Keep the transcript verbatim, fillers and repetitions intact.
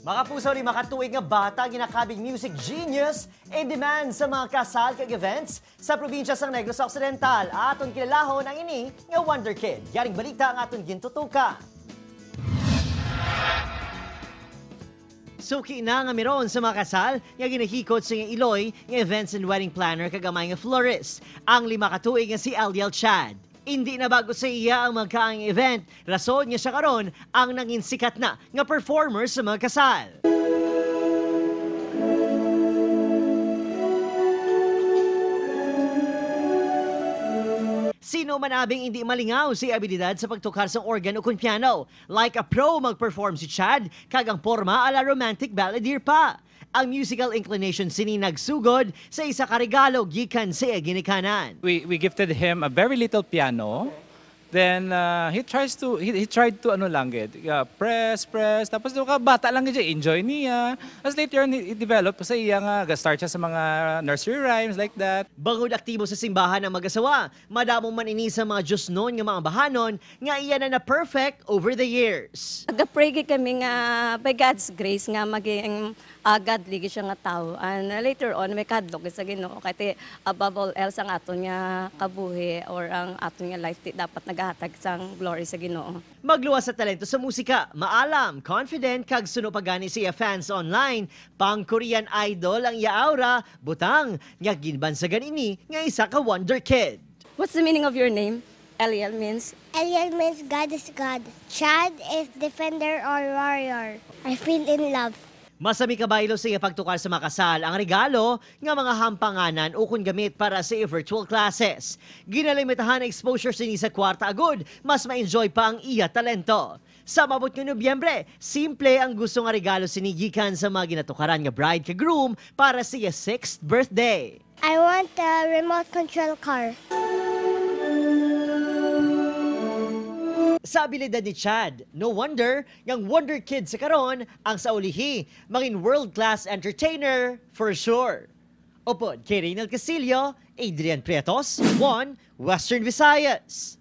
Makapuso, lima ka tuig nga bata ginakabig music genius in demand sa mga kasal kag events sa probinsya sang Negros Occidental. Aton kilalahon ang ini nga wonder kid. Yaring balita ang aton gintutukan. Suki na nga meron sa mga kasal nga ginahikot sa iyang iloy nga events and wedding planner kag amay nga florist, ang lima ka tuig nga si Eliel Chad. Indi na bago sa iya ang magkaang event, rason nga siya karon ang nangin sikat na nga performer sa mga kasal. Sino man abing indi malingaw sa abilidad sa pagtukar sang organ o kon piano? Like a pro, mag-perform si Chad, kag ang porma ala romantic balladeer pa. Ang musical inclination sini nagsugod sa isa ka regalo gikan sa iya ginikanan. We we gifted him a very little piano. Then uh, he tries to he, he tried to ano lang gid, uh, press press, tapos daw ka bata lang gid siya, enjoy niya. As later on, he, he developed sa iya nga ga-start siya sa mga nursery rhymes like that. Bangod aktibo sa simbahan ang mag-asawa, madamo man ini sa mga diosnon nga mga ambahanon nga iya na na-perfect over the years. Nagapray gid kami nga by God's grace nga maging uh, godly gid siya nga tawo. And uh, later on, may kahadlok gid sa Ginoo. Kay ti, above all else, ang aton nga kabuhi or ang aton nga life ti dapat nagahatag sang glory sa Ginoo. Magluwas sa talento sa musika, maalam, confident, kag suno pa gani sa iya fans online. Pang Korean Idol ang iya aura, butang nga ginbansagan ini nga isa ka wonder kid. What's the meaning of your name? Eliel means Eliel means God is God. Chad is defender or warrior. I feel in love. Masami kabaylo sa iya pagtukar sa mga kasal ang regalo nga mga hampanganan ukon gamit para sa iya virtual classes. Ginalimitahan ang exposure sini sa kwarta agud mas ma-enjoy pa ang iya talento. Sa maabot nga Nobyembre, simple ang gusto nga regalo sini gikan sa mga ginatukaran nga bride kag groom para sa iya sixth birthday. I want a remote control car. Sa abilidad ni Chad, no wonder nga wonder kid sa karon ang sa ulihi, mangin world-class entertainer for sure. Upod kay Reynald Castillo, Adrian Prietos, One Western Visayas.